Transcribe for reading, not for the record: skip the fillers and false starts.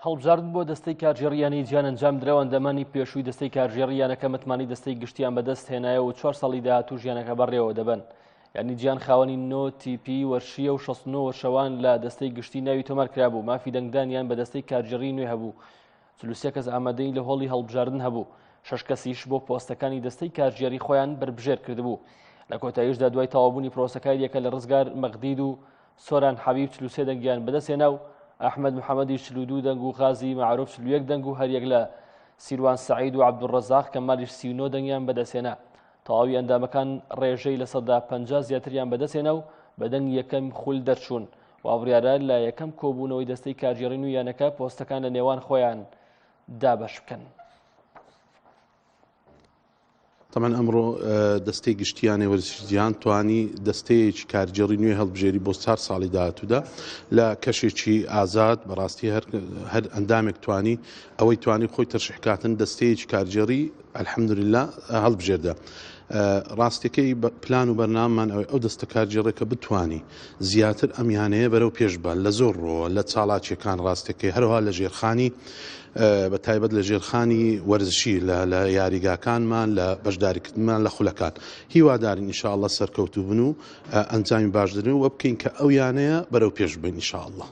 هەڵبژاردن بۆ دەستەی کارگێڕی یانەی جیهان ئەنجامدرا و ئەندامانی پێشووی دەستەی کارگێڕی یانەکە متمانەی دەستەی گشتیان بەدەست هێنایەوە و چوار ساڵی داهاتووش یانەکە بەڕێوە دەبەن. یانی جیهان خاوەنی نۆ تیپی وەرشیە و 69 وەرشەوان لە دەستەی گشتی ناوی تۆمار کرابوو مافی دەنگدانیان بە دەستەی کارگێڕی نوێ هەبوو. 43 کەس ئامادەی لە هۆڵی هەڵبژاردن هەبوو. شەش کەسیش بۆ پۆستەکانی دەستەی کارگێڕی خۆیان بەربژێر کردبوو. لە کۆتاییشدا دوای تەواوبوونی پرۆسەکە یەکە لە ڕزگار مەغدید و سۆران حەبیب 43 دەنگیان بەدەستهێنا و ئەحمەد محەمەدیش 42 دەنگ و غازی مەعروف 41 دەنگ و هەریەک لە سیروان سەعید و عەبدولڕەزاق کەمالیش 39 دەنگیان بەدەستهێنا. تەواوی ئەندامەکان ڕێژەی 50% زیاتریان بەدەستهێنا و بە دەنگ یەکەم خول دەرچوون. وابڕیارە لە یەکەم کۆبوونەوەی دەستەی کارگێڕی نوێی یانەکە پۆستەکان لە نێوان خۆیان دابەش بکەن. تەبعەن ئەمڕۆ دەستەی گشتی یانەی وەرزشی جیهان توانی دەستەیەکی کارگێڕی نوێ هەڵبژێری بۆ چار ساڵی داهاتوودا لە کەشێکی ئازاد بەڕاستی هەر هەر ئەندامێک توانی ئەوەی توانی خۆی تەرشیح کاتن دەستەیەکی کارگێڕی الحمدلله هەڵبژێردە ڕاستەکەی پلان و بەرنامەمان ئەوەی ئەو دەستە کارگێڕێکە بتانی زیاتر ئەم یانەیە بەرەو پێش بە لە زۆر ڕۆوە لە چاڵاکیەکان ڕاستەکەی هەروها لە ژێرخانی بە تایبەت لە ژێرخانی وەرزشی لە لە یاریگاکانمان لە بەشداریکردنمان لە خولەکان هیوادارین ان شاء اللە سەرکەوتوو بن و ئەنجامی باش درن و بکەین کە ئەو یانەیە بەرەو پێش ببەین ان شاء اللە.